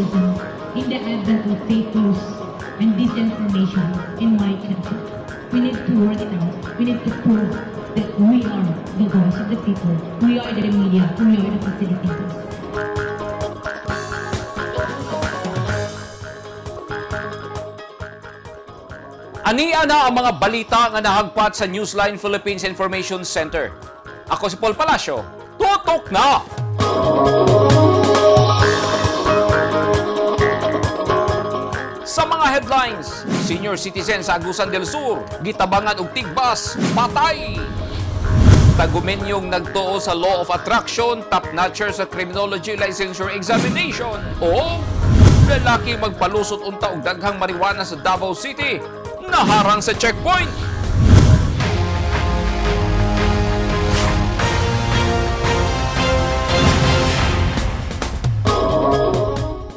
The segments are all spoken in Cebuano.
journalism in the advent of fake news and disinformation in my country. We need to work it out. We need to prove that we are the voice of the people. We are the media. We are the facilitators. Ania na ang mga balita nga nahagpat sa Newsline Philippines Information Center. Ako si Paul Palacio. Tutok na! Sa mga headlines, senior citizen sa Agusan del Sur, gitabangan og tigbas, patay! Tagumenyong nagtuo sa Law of Attraction, top-notcher sa Criminology Licensure Examination. O lalaki magpalusot unta og daghang marijuana sa Davao City, naharang sa checkpoint.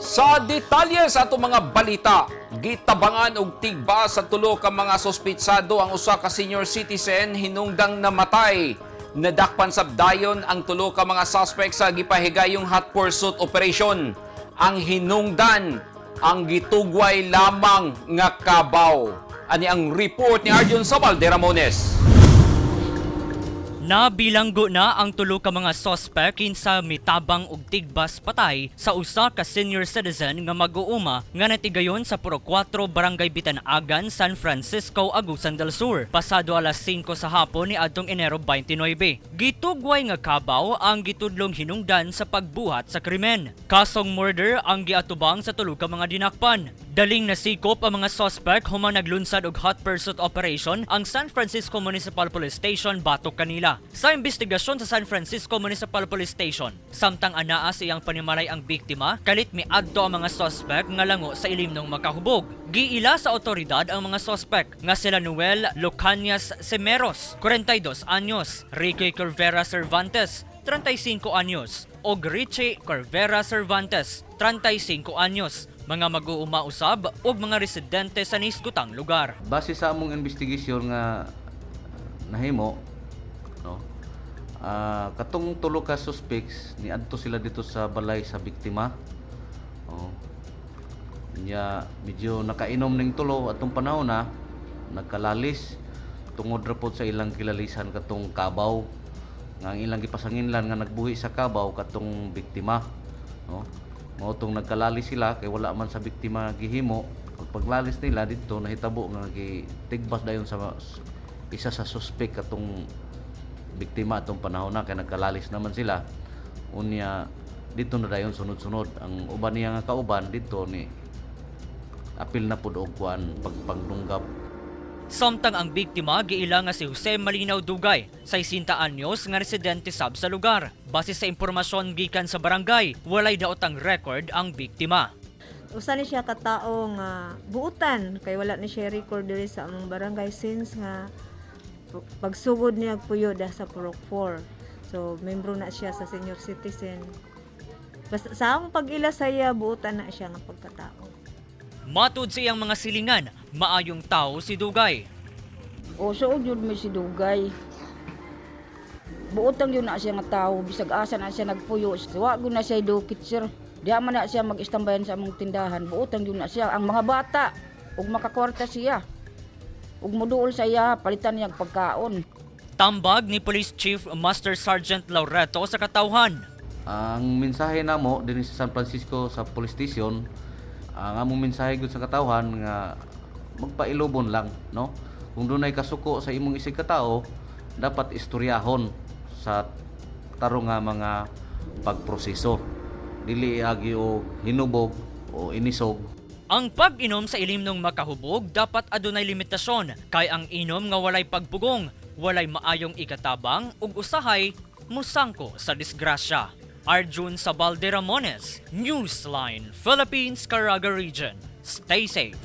Sa detalye sa atong mga balita, gitabangan og tigba sa tulo ka mga suspitsado ang usa ka senior citizen hinungdang namatay. Nadakpan sabdayon ang tulo ka mga suspect sa gipahigayong hot pursuit operation. Ang hinungdan ang gitugway lamang nga kabaw. Ani ang report ni Arjun Sabal de Ramones. Nabilanggo na ang tulo ka mga sospek kinsa mitabang og tigbas patay sa usa ka senior citizen nga mag-uuma nga natigayon sa Puro 4, Barangay Bitanagan, San Francisco, Agusan del Sur. Pasado alas 5 sa hapon ni adtong Enero 29. Gitugway nga kabaw ang gitudlong hinungdan sa pagbuhat sa krimen. Kasong murder ang giatubang sa tulo ka mga dinakpan. Daling nasikop ang mga suspect human naglunsad og hot pursuit operation ang San Francisco Municipal Police Station batok kanila. Sa investigasyon sa San Francisco Municipal Police Station, samtang anaa sa iyang panimalay ang biktima, kalit miadto ang mga suspect nga lango sa ilimnong makahubog. Giila sa otoridad ang mga suspect nga sila Noel Lucanias Semeros, 42 anyos, Ricky Corvera Cervantes, 35 anyos, og Richie Corvera Cervantes, 35 anyos, mga mag-uuma usab ug mga residente sa nisgutang lugar. Base sa among investigation nga nahimo, no, katong tulo ka suspects niadto sila dito sa balay sa biktima. Oh. Nya medyo nakainom ning tulo atong panahon na nagkalalis tungod ra pod sa ilang kilalisan katong kabaw nga ang ilang gipasanginlan nga nagbuhi sa kabaw katong biktima, no. Mao tong nagkalalis sila kay wala man sa biktima gihimo. Pagpaglalis nila didto nahitabo nga gitigbas dayon sa isa sa suspect katong biktima atong panahon na kay nagkalalis naman sila. Unya dito na dayon sunod-sunod ang uban niya nga kauban didto ni apil na pud og kuan pagpangdunggab. Samtang ang biktima giila nga si Jose Malinaw Dugay, 60 anyos nga residente sab sa lugar. Base sa impormasyon gikan sa barangay, walay daotang record ang biktima. Usa ni siya ka tawo nga buutan kay wala ni siya record diri sa among barangay since nga pagsugod niya puyo da sa Purok 4. So membro na siya sa senior citizen. Basta sa among pag-ila sa iya, buutan na siya nga pagkatao. Matud sa iyang mga silingan, maayong tao si Dugay. O suod yun may si Dugay. Buotang yun na siya nga tao, bisag asa na siya nagpuyo. Wa gyud na siya dukit, sir. Di man na siya mag-istambayan sa among tindahan. Buotang yun na siya. Ang mga bata, ug makakwarta siya. Ug muduol sa iya, palitan niya ang pagkaon. Tambag ni Police Chief Master Sergeant Laureto sa katawhan. Ang mensahe namo dinhi sa San Francisco sa police station, ang among mensahe gud sa katawhan nga magpailubon lang, no. Kung dunay kasuko sa imong isig katao, dapat istoryahon sa tarong nga mga pagproseso, dili iagi og hinubog o inisog. Ang pag-inom sa ilimnong makahubog dapat adunay limitasyon kay ang inom nga walay pagpugong, walay maayong ikatabang ug usahay musangko sa disgrasya. Arjun Sabalde Ramones, Newsline, Philippines, Caraga Region. Stay safe.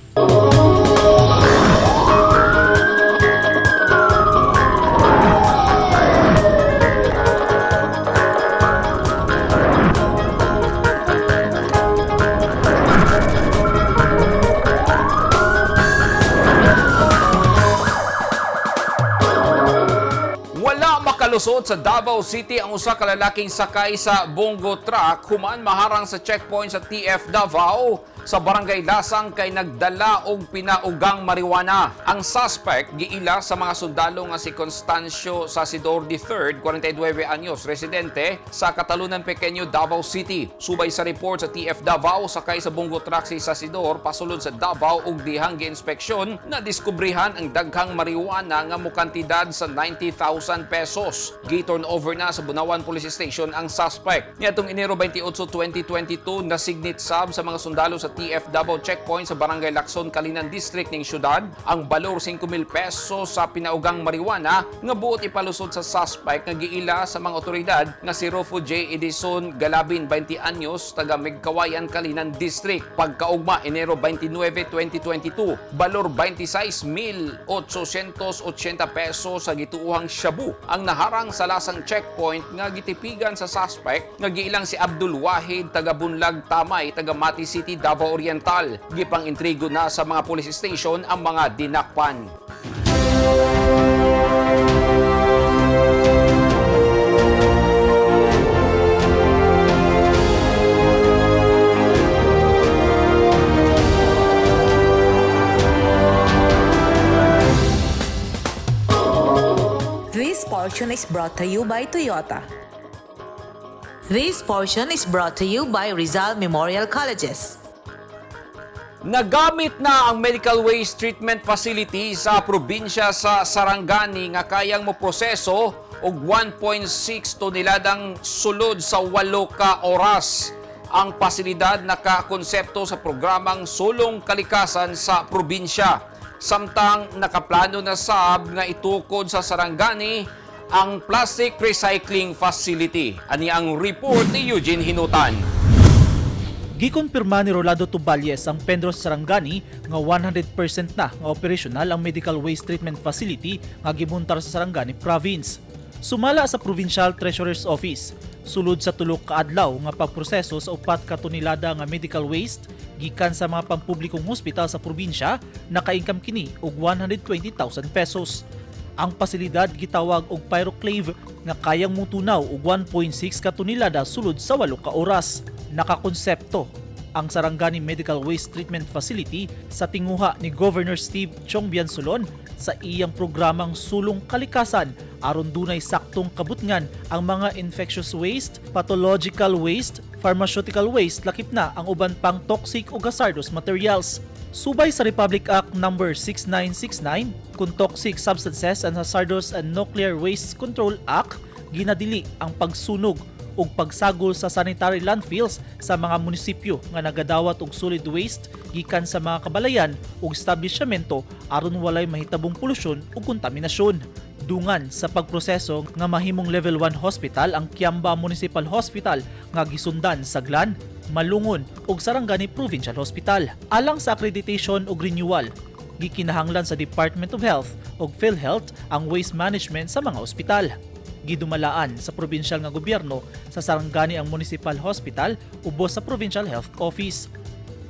Wala makalusot Gipalusot sa Davao City ang usa ka lalaking sakay sa bongo truck human maharang sa checkpoint sa TF Davao sa Barangay Lasang kay nagdala og pinaugang marijuana. Ang suspect giila sa mga sundalo nga si Constancio Sasidor III, 49 anyos, residente sa Catalunan Pequeño, Davao City. Subay sa report sa TF Davao, sakay sa bongo truck si Sasidor pasulod sa Davao ug dihang giinspeksyon na diskubrihan ang daghang marijuana nga mokantidad sa 90,000 pesos. Gi-turn over na sa Bunawan Police Station ang suspect. Niadtong Enero 28, 2022, nasignit sab sa mga sundalo sa TF Davao checkpoint sa Barangay Lacson, Calinan District ning syudad ang balor 5,000 pesos sa pinaugang marijuana nga buot ipalusot sa suspect nga giila sa mga otoridad nga si Rufo J. Edison Galabin, 20 anyos, taga Migkawayan, Calinan District. Pagkaugma, Enero 29, 2022, balor 26,880 pesos sa gituohang shabu ang naharang sa Lasang checkpoint nga gitipigan sa suspect nga giilang si Abdul Wahid, taga Bunlag Tamay, taga Mati City, Davao Oriental. Gipang intrigo na sa mga police station ang mga dinakpan. This portion is brought to you by Toyota. This portion is brought to you by Rizal Memorial Colleges. Nagamit na ang medical waste treatment facility sa probinsya sa Sarangani nga kayang moproseso og 1.6 toneladang sulod sa 8 ka oras. Ang pasilidad nakakonsepto sa programang Sulong Kalikasan sa probinsya. Samtang nakaplano na sab nga itukod sa Sarangani ang plastic recycling facility. Ani ang report ni Eugene Hinutan. Gikumpirma ni Rolando Tuballes ang Pendros Sarangani nga 100% na nga operational ang Medical Waste Treatment Facility nga gibuntar sa Sarangani Province. Sumala sa Provincial Treasurer's Office, sulod sa tulo ka adlaw nga pagproseso sa 4 ka tonelada nga medical waste gikan sa mga pampublikong hospital sa probinsya, naka-income kini og 120,000 pesos. Ang pasilidad gitawag og pyroclave nga kayang mutunaw og 1.6 ka tonelada sulod sa 8 ka oras. Nakakonsepto ang Sarangani Medical Waste Treatment Facility sa tinguha ni Governor Steve Chiongbian Solon sa iyang programang Sulong Kalikasan aron dunay saktong kabutngan ang mga infectious waste, pathological waste, pharmaceutical waste, lakip na ang uban pang toxic o hazardous materials. Subay sa Republic Act No. 6969, kun Toxic Substances and Hazardous and Nuclear Waste Control Act, ginadili ang pagsunog ug pagsagol sa sanitary landfills sa mga munisipyo nga nagadawat og solid waste gikan sa mga kabalayan ug establishmento aron walay mahitabong polusyon ug kontaminasyon. Dungan sa pagproseso nga mahimong level 1 hospital ang Kiamba Municipal Hospital nga gisundan sa Glan, Malungon ug Sarangani Provincial Hospital. Alang sa accreditation ug renewal, gikinahanglan sa Department of Health ug PhilHealth ang waste management sa mga ospital. Gidumalaan sa probinsyal nga gobyerno sa Sarangani ang Municipal Hospital ubos sa Provincial Health Office.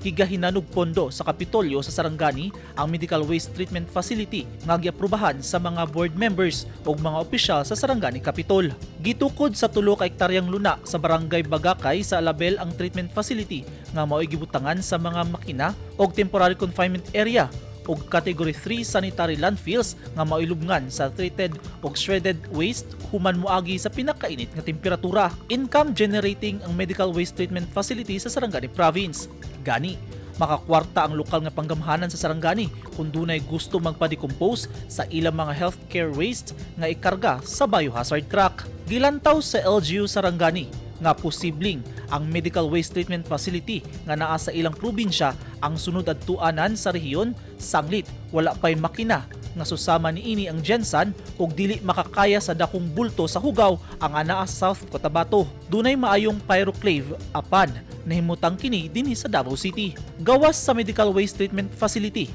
Gigahinan og pondo sa Kapitolyo sa Sarangani ang Medical Waste Treatment Facility nga giaprobahan sa mga board members ug mga opisyal sa Sarangani Capitol. Gitukod sa 3 ka hektaryang luna sa Barangay Bagakay sa Alabel ang treatment facility nga mao'y gibutangan sa mga makina og temporary confinement area ug Category 3 sanitary landfills nga mao'y lubngan sa treated ug shredded waste human moagi sa pinakainit nga temperatura. Income generating ang medical waste treatment facility sa Sarangani Province. Gani, makakwarta ang lokal nga panggamhanan sa Sarangani kung dunay gusto magpa-decompose sa ilang mga healthcare waste nga ikarga sa biohazard truck. Gilantaw sa LGU Sarangani nga posibleng ang medical waste treatment facility nga naa sa ilang probinsya ang sunod adtuanan sa rehiyon, sanglit wala pay makina nga susama niini ang Gensan ug dili makakaya sa dakong bulto sa hugaw ang anaa sa South Cotabato. Dunay maayong pyroclave apan nahimutang kini dinhi sa Davao City. Gawas sa medical waste treatment facility,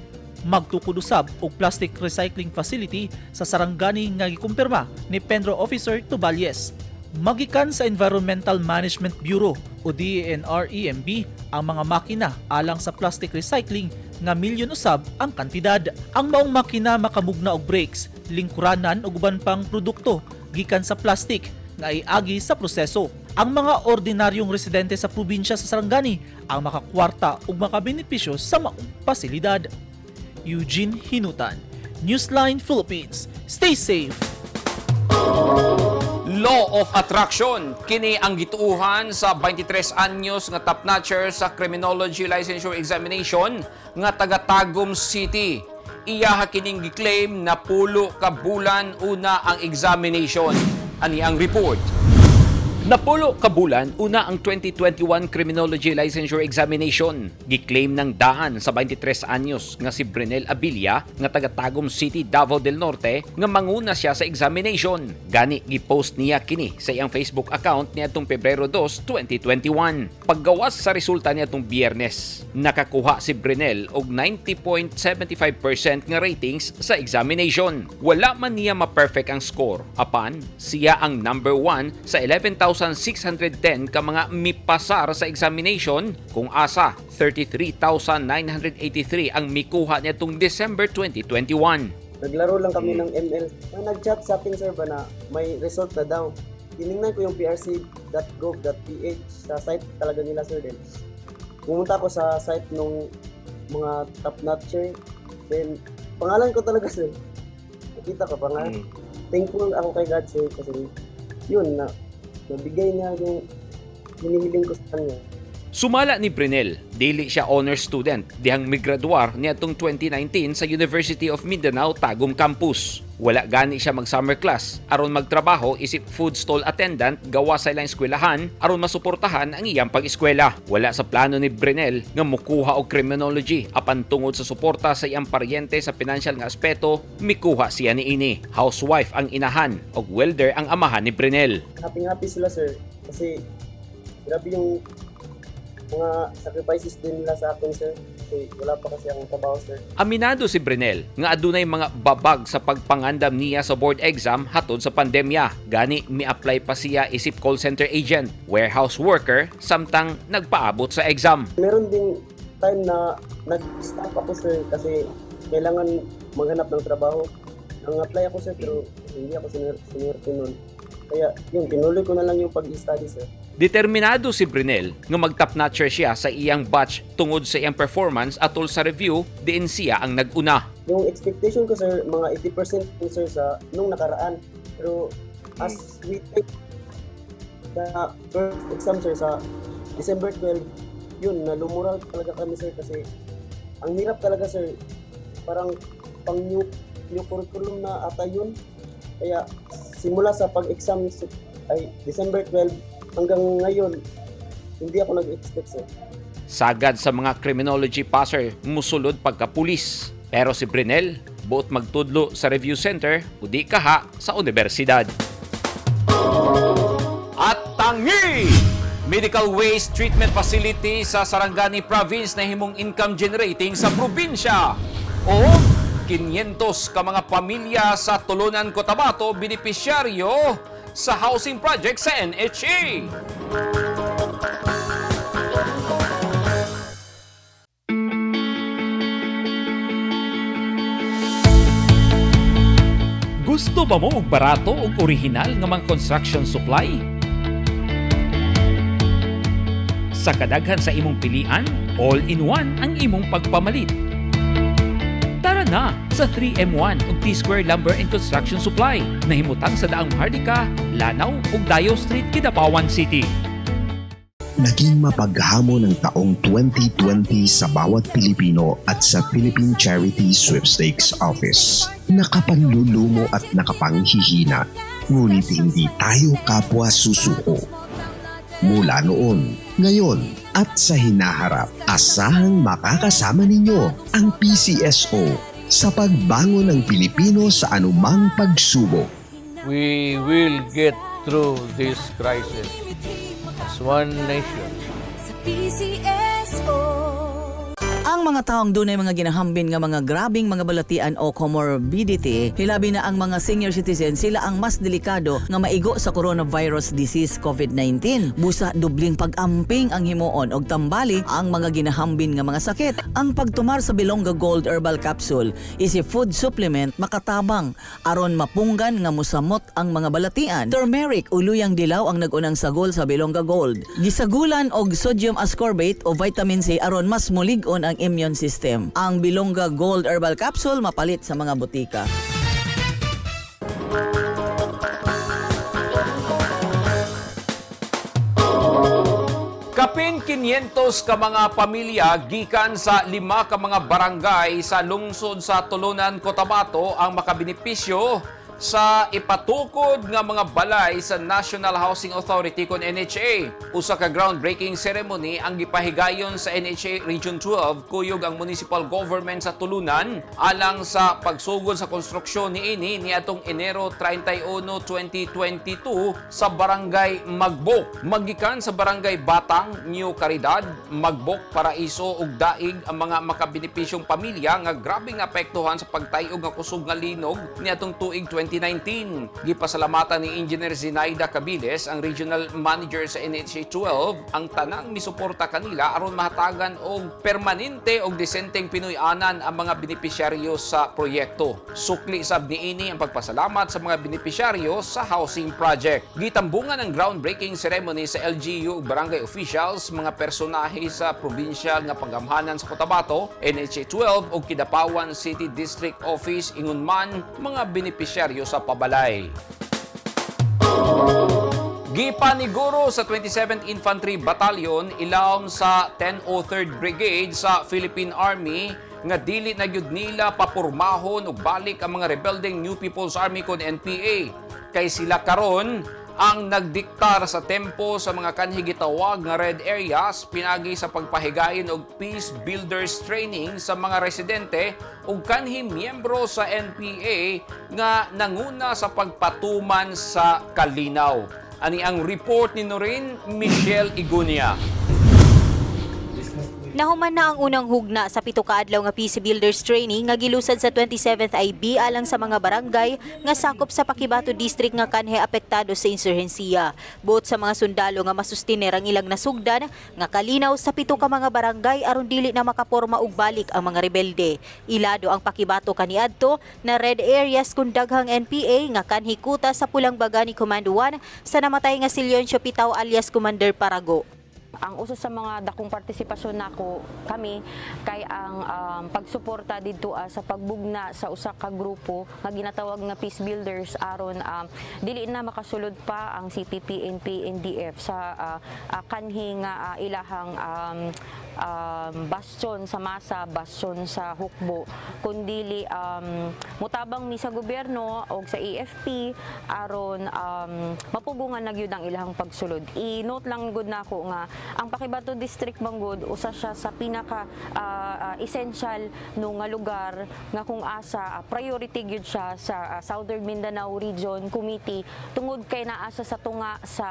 magtukod usab og plastic recycling facility sa Sarangani nga gikumpirma ni Pendro Officer Tuballes. Magikan sa Environmental Management Bureau o DENR-EMB ang mga makina alang sa plastic recycling nga milyon usab ang kantidad. Ang maong makina makamugna og brakes, lingkuranan ug uban pang produkto. gikan sa plastic nga iagi sa proseso. Ang mga ordinaryong residente sa probinsya sa Sarangani ang makakwarta ug makabenepisyo sa maong pasilidad. Eugene Hinutan, Newsline Philippines. Stay safe! Law of Attraction. Kini ang gituuhan sa 23 anyos nga top-notcher sa Criminology Licensure Examination nga taga Tagum City. Iyaha kining giklaim na 10 ka bulan una ang examination. Ani ang report. 10 ka bulan una ang 2021 Criminology Licensure Examination. Giklaim ng daan sa 23 anyos nga si Brinel Abilia nga taga Tagum City, Davao del Norte, nga manguna siya sa examination. Gani gipost niya kini sa iyang Facebook account niadtong Pebrero 2, 2021. Paggawas sa resulta niadtong Biyernes, nakakuha si Brinel og 90.75% nga ratings sa examination. Wala man niya ma-perfect ang score. Apan, siya ang number 1 sa 11,610 ka mga mipasar sa examination, kung asa 33,983 ang mikuha niadtong December 2021. Naglaro lang kami ng ML. May nag-chat sa akin, sir, ba na may result na daw. Tiningnan ko yung prc.gov.ph sa site talaga nila, sir, din. Pumunta ako sa site nung mga top-notcher. Then, pangalan ko talaga, sir. Nakita ko pangalan. Thankful ako kay God, sir, kasi yun, na nabigay niya yung hinihiling ko sa kanya. Sumala ni Brinel, dili siya honor student dihang migraduar niadtong 2019 sa University of Mindanao Tagum Campus. Wala gani siya mag-summer class aron magtrabaho isip food stall attendant gawa sa ilang eskwelahan aron masuportahan ang iyang pag-eskwela. Wala sa plano ni Brinel nga mukuha og criminology, apan tungod sa suporta sa iyang paryente sa financial nga aspeto, mikuha siya niini. Housewife ang inahan ug welder ang amahan ni Brinel. Happy-happy sila, sir, kasi grabe yung mga sacrifices din nila sa akin, sir. Kasi wala pa kasi akong trabaho, sir. Aminado si Brinel nga adunay mga babag sa pagpangandam niya sa board exam hatod sa pandemya. Gani mi-apply pa siya isip call center agent, warehouse worker, samtang nagpaabot sa exam. Meron ding time na nag-stop ako, sir, kasi kailangan maghanap ng trabaho. Nang-apply ako, sir, pero hindi ako sinwerte nun. Kaya yun, tinuloy ko na lang yung pag-study, sir. Determinado si Brinel nga mag-top-notcher siya sa iyang batch tungod sa iyang performance atol sa review, diin siya ang nag-una. Yung expectation ko, sir, mga 80% yun, sir, sa nung nakaraan. Pero as we take the first exam, sir, sa December 12, yun, nalumural talaga kami, sir, kasi ang hirap talaga, sir. Parang pang new curriculum na ata yun. Kaya simula sa pag-exam ay December 12 hanggang ngayon, hindi ako nag-expect, sir. Sagad sa mga criminology passer musulod pagkapulis. Pero si Brinel, buot magtudlo sa review center o di kaha sa universidad. At tangi! Medical waste treatment facility sa Sarangani Province na himong income generating sa probinsya. O 500 ka mga pamilya sa Tulunan, Cotabato, benepisyaryo sa housing project sa NHA. Gusto ba mo og barato ug orihinal nga mga construction supply? Sa kadaghan sa imong pilian, all-in-one ang imong pagpamalit. Tara na sa 3M1 ug T-Square Lumber and Construction Supply na himutang sa Daang Maharlika, Lanao ug Dayo Street, Kidapawan City. Naging mapaghamon ang taong 2020 sa bawat Pilipino at sa Philippine Charity Sweepstakes Office. Nakapanlulumo at nakapanghihina, ngunit hindi tayo kapwa susuko. Mula noon, ngayon at sa hinaharap, asahang makakasama ninyo ang PCSO sa pagbangon ng Pilipino sa anumang pagsubok. We will get through this crisis as one nation. Sa PCSO. Ang mga taong dunay mga ginahambin nga mga grabing mga balatian o comorbidity, hilabi na ang mga senior citizen, sila ang mas delikado nga maigo sa coronavirus disease COVID-19. Busa dubling pag-amping ang himuon og tambali ang mga ginahambin nga mga sakit. Ang pagtumar sa Bilongga Gold Herbal Capsule is a food supplement makatabang aron mapunggan nga musamot ang mga balatian. Turmeric o luyang dilaw ang nagunang sagol sa Bilongga Gold. Gisagulan og sodium ascorbate o vitamin C aron mas mulig-on ang immune system. Ang Bilongga Gold Herbal Capsule mapalit sa mga botika. Kapin 500 ka mga pamilya gikan sa 5 ka mga barangay sa lungsod sa Tulunan, Cotabato ang makabenepisyo sa ipatukod nga mga balay sa National Housing Authority kon NHA. Usa ka groundbreaking ceremony ang gipahigayon sa NHA Region 12 kuyog ang municipal government sa Tulunan alang sa pagsugod sa konstruksyon niini niadtong Enero 31, 2022 sa Barangay Magbok. Magikan sa Barangay Batang, New Caridad, Magbok, Paraiso ug Daig ang mga makabenepisyong pamilya nga grabeng apektuhan sa pagtayog nga kusog nga linog niadtong tuig 2019. Gipasalamatan ni Engineer Zinaida Cabiles, ang Regional Manager sa NHA 12, ang tanang misuporta kanila aron mahatagan og permanente og disenteng Pinoy-anan ang mga benepisyaryo sa proyekto. Sukli sab niini ang pagpasalamat sa mga benepisyaryo sa housing project. Gitambungan ang groundbreaking ceremony sa LGU ug barangay officials, mga personahe sa provincial nga panggamhanan sa Cotabato, NHA 12 ug Kidapawan City District Office, ingon man mga benepisyaryo sa pabalay. Gipaniguro sa 27th Infantry Battalion ilawom sa 1003rd Brigade sa Philippine Army nga dili na gyud nila papurmahon og balik ang mga rebeldeng New People's Army kon NPA kay sila karon ang nagdiktar sa tempo sa mga kanhi gitawag nga red areas pinagi sa pagpahigayon og peace builders training sa mga residente ug kanhi miyembro sa NPA nga nanguna sa pagpatuman sa kalinaw. Ani ang report ni Noreen Michelle Igunia. Nahuman na ang unang hugna sa 7 ka adlaw nga Peace Builders Training nga gilusad sa 27th IB alang sa mga barangay nga sakop sa Paquibato District nga kanhi apektado sa insurhensiya. Buot sa mga sundalo nga masustiner ang ilang nasugdan nga kalinaw sa 7 ka mga barangay aron dili na makaporma og balik ang mga rebelde. Ilado ang Paquibato kaniadto na red areas kun daghang NPA nga kanhi kuta sa Pulang Bagani Command 1 sa namatay nga si Leoncio Pitao alias Commander Parago. Ang uso sa mga dakong partisipasyon nako kami kay ang pagsuporta didto sa pagbugna sa usa ka grupo nga ginatawag nga Peace Builders aron dili na makasulod pa ang CPP, NP, NDF sa kanhi nga ilahang bastion sa masa, bastion sa hukbo, kundili mutabang mi sa gobyerno og sa AFP aron mapugungan na gyud ang ilahang pagsulod. I-note lang gud nako nga ang Paquibato District manggod usa siya sa pinaka essential no nga lugar nga kung asa priority gyud siya sa Southern Mindanao Region Committee tungod kay naa siya sa tunga sa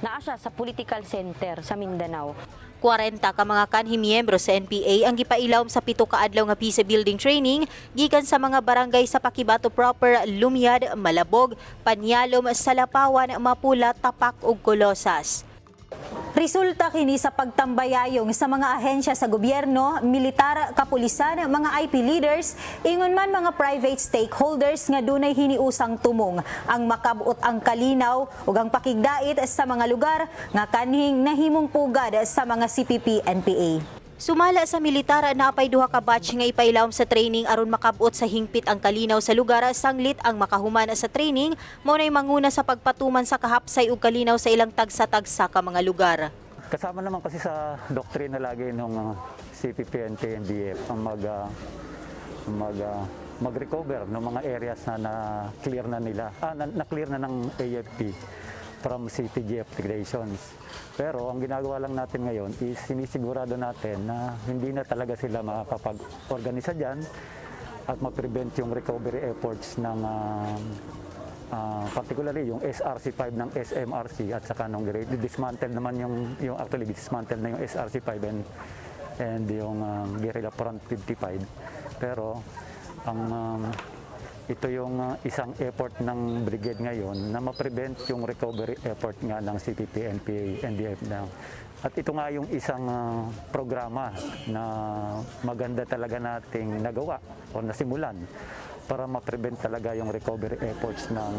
naa siya sa political center sa Mindanao. 40 ka mga kanhi miyembro sa NPA ang gipailawom sa 7 ka adlaw nga peace building training gikan sa mga barangay sa Paquibato proper, Lumiad, Malabog, Panyalom, Salapawan, Mapula, Tapak ug Colosas. Resulta kini sa pagtambayayong sa mga ahensya sa gobyerno, militar, kapulisan, mga IP leaders, ingon man mga private stakeholders nga dunay hiniusang tumong ang makabot ang kalinaw ug ang pakigdait sa mga lugar nga kanhing nahimong pugad sa mga CPP NPA. Sumala sa militar, naapay duha ka batch nga ipailawom sa training aron makabot sa hingpit ang kalinaw sa lugar sanglit ang makahuman sa training mao nay manguna sa pagpatuman sa kahapsay ug kalinaw sa ilang tagsa-tagsa ka mga lugar. Kasama naman kasi sa doktrina lagi ng CPP, NP, NDF ang mag-recover ng mga areas na na-clear na nila, na-clear na ng AFP from CTG operations. Pero ang ginagawa lang natin ngayon is sinisigurado natin na hindi na talaga sila makakapag-organisa dyan at ma-prevent yung recovery efforts ng particularly yung SRC5 ng SMRC at saka nung grade dismantle naman yung actually dismantle na yung SRC5 and and yung Guerrilla Front 55. Pero ang ito yung isang effort ng brigade ngayon na ma-prevent yung recovery effort nga ng CPP, NPA, NDF na. At ito nga yung isang programa na maganda talaga nating nagawa o nasimulan para ma-prevent talaga yung recovery efforts ng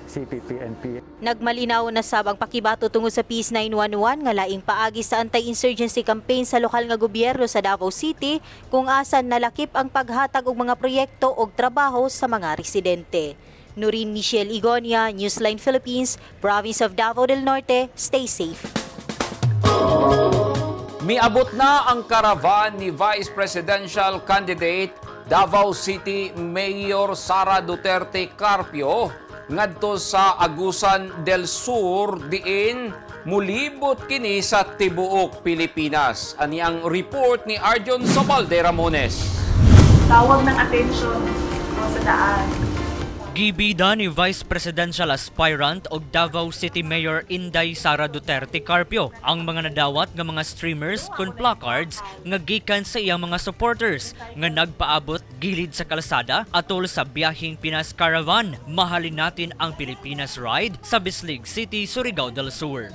CPP, NPA. Nagmalinaw na sab ang pakibato tungod sa Peace 911 nga laing paagi sa anti-insurgency campaign sa lokal nga gobyerno sa Davao City kung asan nalakip ang paghatag og mga proyekto og trabaho sa mga residente. Nurin Michelle Igonia, Newsline Philippines, Province of Davao del Norte. Stay safe. Miabot na ang karavan ni Vice Presidential Candidate Davao City Mayor Sara Duterte Carpio ngadto sa Agusan del Sur diin mulibot kini sa tibuok Pilipinas. Ani ang report ni Arjon Sabalde Ramones. Tawag ng atensyon, no, sa daan. Gibida ni Vice Presidential Aspirant og Davao City Mayor Inday Sara Duterte Carpio ang mga nadawat nga mga streamers kun placards nga gikan sa iyang mga supporters nga nagpaabot gilid sa kalsada atol sa biyaheng Pinas Caravan. Mahalin Natin ang Pilipinas Ride sa Bislig City, Surigao del Sur.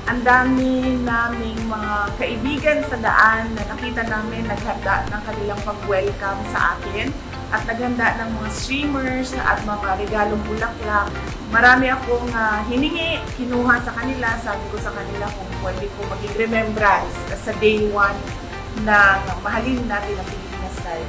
Ang dami naming mga kaibigan sa daan na nakita namin naghanda ng kanilang pag-welcome sa akin at naghanda ng mga streamers at mga regalong bulaklak. Marami akong hiningi, kinuha sa kanila. Sabi ko sa kanila kung pwede ko maging remembrance sa day one na mahalin natin ang Pilipinas tayo.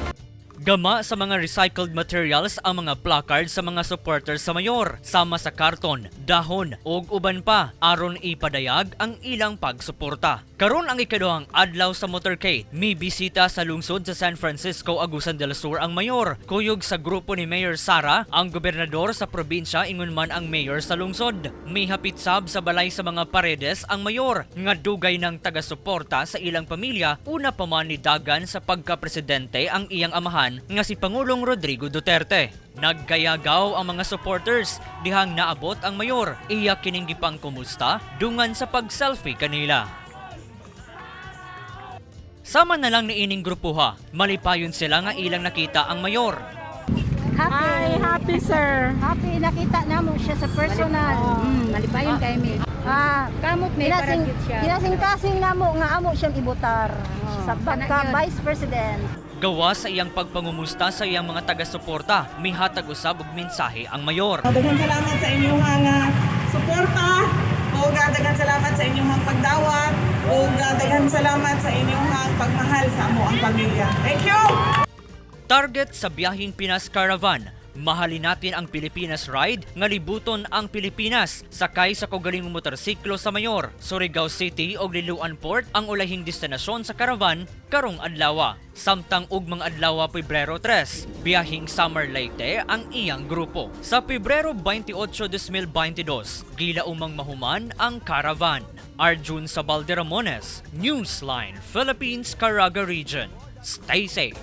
Gama sa mga recycled materials ang mga placard sa mga supporters sa mayor, sama sa karton, dahon ug uban pa aron ipadayag ang ilang pagsuporta. Karon ang ikaduhang adlaw sa motorcade, mi bisita sa lungsod sa San Francisco, Agusan del Sur ang mayor. Kuyog sa grupo ni Mayor Sara, ang gobernador sa probinsya ingon man ang mayor sa lungsod. Mihapit sab sa balay sa mga Paredes ang mayor nga dugay ng taga-suporta sa ilang pamilya, una pa man ni dagan sa pagka-presidente ang iyang amahan nga si Pangulong Rodrigo Duterte. Nagkayagaw ang mga supporters dihang naabot ang mayor. Iya kining gipang kumusta dungan sa pag-selfie kanila. Sama na lang ni ining grupuha, malipayon sila nga ilang nakita ang mayor. Happy. Hi, happy sir. Happy nakita namo siya sa personal. Malipayon kay mi. Ah, Kamot may kinasing, para siya. Kinasing-kasing namo nga amo siyang ibotar sa kana pagka yun. vice president. Gawa sa iyang pagpangumusta sa iyang mga taga-suporta, mihatag usab og mensahe ang mayor. Daghang salamat sa inyong suporta, o daghang salamat sa inyong pagdawat, o daghang salamat sa inyong pagmahal sa among pamilya. Thank you! Target sa biyaheng Pinas Caravan, Mahalin Natin ang Pilipinas Ride nga libuton ang Pilipinas sakay sa kaugalingong motorsiklo sa mayor. Surigao City og Liloan Port ang ulahing destinasyon sa caravan karong adlaw. Samtang ugmang adlaw Pebrero 3, biyaheng Samar Leyte ang iyang grupo. Sa Pebrero 28, 2022, gila umang mahuman ang caravan. Arjun Sabalde Ramones, Newsline, Philippines, Caraga Region. Stay safe.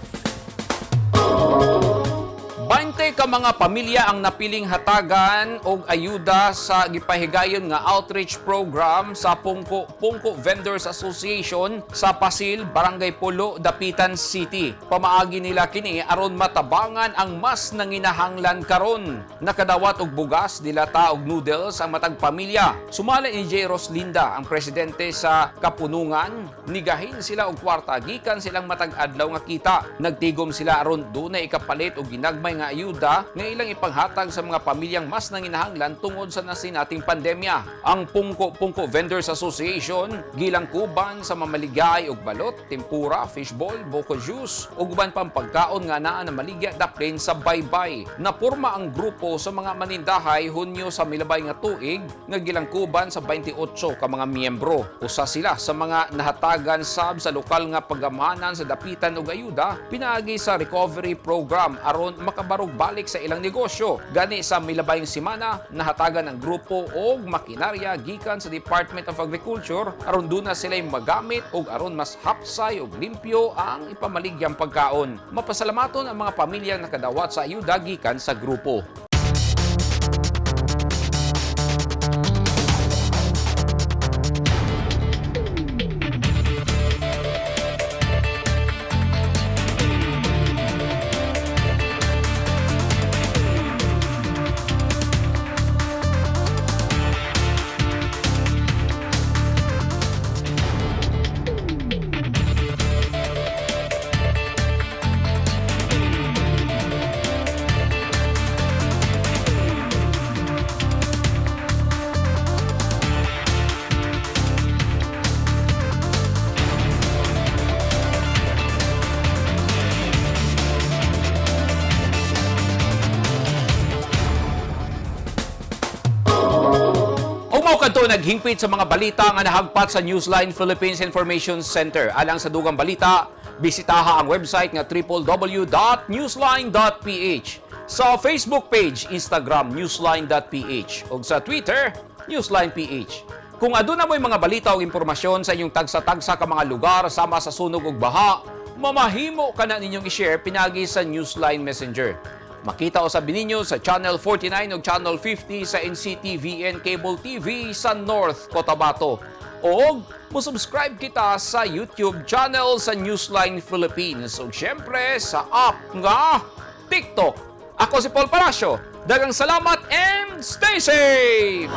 20 ka mga pamilya ang napiling hatagan og ayuda sa gipahigayon nga outreach program sa Pungko Pungko Vendors Association sa Pasil, Barangay Pulo, Dapitan City. Pamaagi nila kini aron matabangan ang mas nanginahanglan karon. Nakadawat og bugas, dilata og noodles ang matag pamilya. Sumala ni J. Roslinda, ang presidente sa Kapunungan, nigahin sila og kwarta gikan silang matag adlaw nga kita. Nagtigom sila aron dunay ikapalit og ginagmay nga ayuda nga ilang ipanghatag sa mga pamilyang mas nanginahanglan tungod sa nasinating pandemya. Ang Pungko Pungko Vendors Association gilang kuban sa mamaligay og balot, tempura, fishball, boko juice ug uban pang pagkaon nga naa na maligya daplin sa baybay. Napurma ang grupo sa mga manindahay Hunyo sa milabay nga tuig nga gilangkuban sa 28 ka mga miyembro. Usa sila sa mga nahatagan sab sa lokal nga pagamanan sa dapitan og ayuda pinaagi sa recovery program aron makabarog balik sa ilang negosyo. Gani sa milabayng semana nahatagan ang grupo og makinarya gikan sa Department of Agriculture aron duna sila'y magamit og aron mas hapsay og limpyo ang ipamaligyang pagkaon. Mapasalamaton ang mga pamilyang nakadawat sa ayuda gikan sa grupo. Kadto naghingpit sa mga balita nga nahagpat sa Newsline Philippines Information Center. Alang sa dugang balita, bisitaha ang website nga www.newsline.ph. Sa Facebook page, Instagram, newsline.ph, ug sa Twitter, newsline.ph. Kung aduna mo'y mga balita o impormasyon sa inyong tagsa-tagsa ka mga lugar sama sa sunog ug baha, mamahimo ka na ninyong i-share pinagi sa Newsline Messenger. Makita usab ninyo sa Channel 49 ug Channel 50 sa NCTVN Cable TV sa North Cotabato. O mo-subscribe kita sa YouTube channel sa Newsline Philippines ug syempre sa app nga TikTok. Ako si Paul Palacio. Daghang salamat and stay safe!